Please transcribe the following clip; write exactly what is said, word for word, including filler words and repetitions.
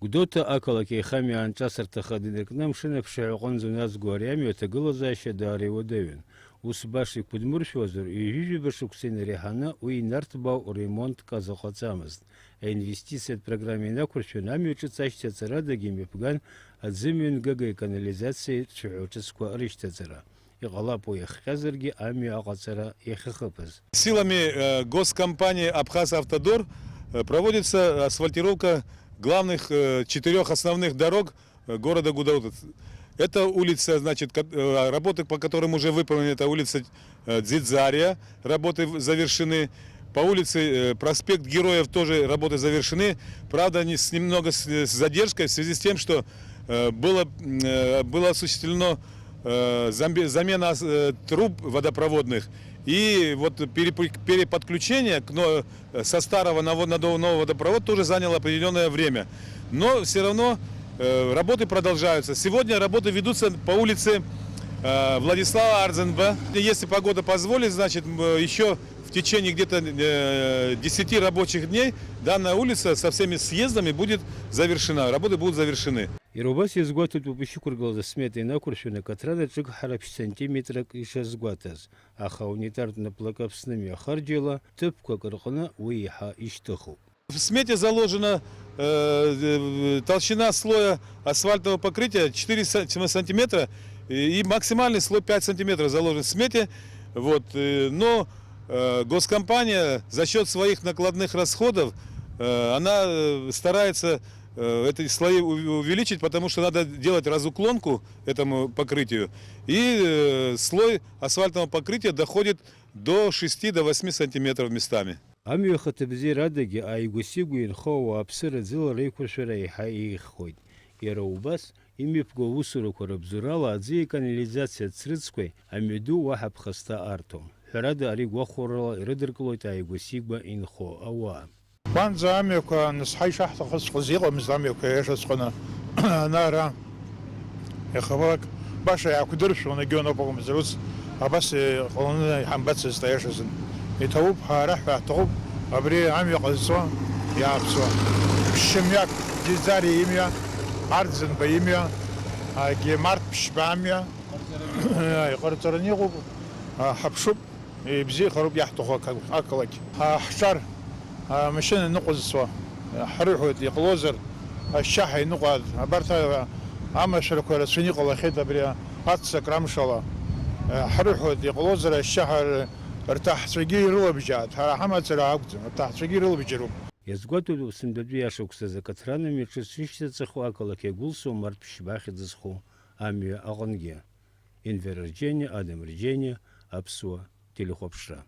Гәдоуҭа ақалақь аихамҩа аанҿасырҭаха днаркны амшын аԥшаҳәа аҟынӡа уназго ари амҩа аҭагылазаашьа даара иуадаҩын. Ус баша иқәыдмыршәозар, ҩажәижәаба шықәса инареиҳаны уи инарҭбаау ремонтк азыҟаҵамызт. Аинвестициатә программа инақәыршәаны амҩа ҿыц ашьҭаҵарадагьы имҩаԥган аӡымҩангагеи аканализациеи рцәаҳәа ҿыцқәа рышьҭаҵара. Иҟалап уи иахҟьазаргьы амҩа аҟаҵара иахьахыԥаз. Силами, э, госкомпании «Абхазавтодор», э, проводится асфальтировка главных, э, четырёх основных дорог, э, города Гудаута. Это улица, значит, ко-, э, работы по которым уже выполнены, это улица, э, Дзидзария, работы в-, завершены. По улице, э, проспект Героев тоже работы завершены. Правда, не с, немного с, с задержкой в связи с тем, что, э, было, м, э, было осуществлено, э, замбе-, замена ас-, э, труб водопроводных. И вот перепу-, переподключение к но-, со старого на во-, на до-, новый водопровод тоже заняло определённое время. Но всё равно, э, работы продолжаются. Сегодня работы ведутся по улице, э, Владислава Ардзинба. Если погода позволит, значит, м, э, ещё в течение где-то, э, десяти рабочих дней данная улица со всеми съездами будет завершена. Работы будут завершены. Иара убас иазгәаҭатәуп ишьақәыргылаз асмета инақәыршәаны Катран аҿыгҳара ԥшь сантиметрак ишазгәаҭаз, аха аунитартә наплак Аԥсны мҩа ахарџьала ҭыԥқәак рҟны уи еиҳа ишьҭыхуп. В смете заложена, э, э, толщина слоя асфальтового покрытия четыре са-, сантиметра и, и максимальный слой пять сантиметров заложен в смете. Вот, э, но, э, госкомпания за счёт своих накладных расходов, э, она, э, старается, э, эти слои у-, увеличить, потому что надо делать разуклонку этому покрытию. И, э, слой асфальтного покрытия доходит до шести, до восьми сантиметров местами. Амҩа ахаҭабзиарадагьы ааигәа-сигәа инхо ауааԥсыра аӡыла реиқәыршәара еиҳа еиӷьхоит. Иара убас, имҩаԥгоу аусурақәа рыбзоурала аӡи аканализациа ацрыҵқәеи амҩаду уаҳа ԥхасҭа арҭом. Ҳәарада, ари гәахәарала ирыдыркылоит ааигәа-сигәа инхо ауаа. Уанӡа амҩақәа анысҳа ишаҳҭахыҵәҟьаз иҟамызт амҩақәа иашаҵәҟьаны ана-ара. Иахьабалак баша иаақәдыршәон, егьи аноуп акәымзар, ус абас иҟаланы иҳамбацызт аиашазын. Иҭабуп ҳәа ара ҳәа ҳҭахуп, абри амҩа ҟазҵо иааԥсуа. Ԥшьымҩак, Џьиӡариа имҩа, Арӡынба имҩа, агьи Март Ԥшьба амҩа. Иҟарҵараны иҟоуп, ҳаԥшуп. Ибзиахароуп иаҳҭаху ақал-, ақалақь. Ҳа-, ҳҿар, амашьына ныҟәызцо, ҳрыҳәоит, иҟалозар, ашьшьаҳәа иныҟәааит. Абарҭ, а-, амашәырқәа рацәаны иҟалахьеит абри аццак рамшала. Ҳрыҳәоит, иҟалозар, ашьшьаҳәа р-, рҭаҳцәагьы ирылабжьааит. Ҳара ҳамацара акәӡам, рҭаҳцәагьы ирылабжьароуп. Иазгәаҭатәуп, сынтәатәи ашықәсазы Катран амҩа ҿыц ишьҭаҵахо ақалақь иагәылсуа Март Ԥшьба ахьӡ зху амҩа аҟынгьы. Инвер Рџьениа, Адам Рџьениа, Аԥсуа телехәаԥшра.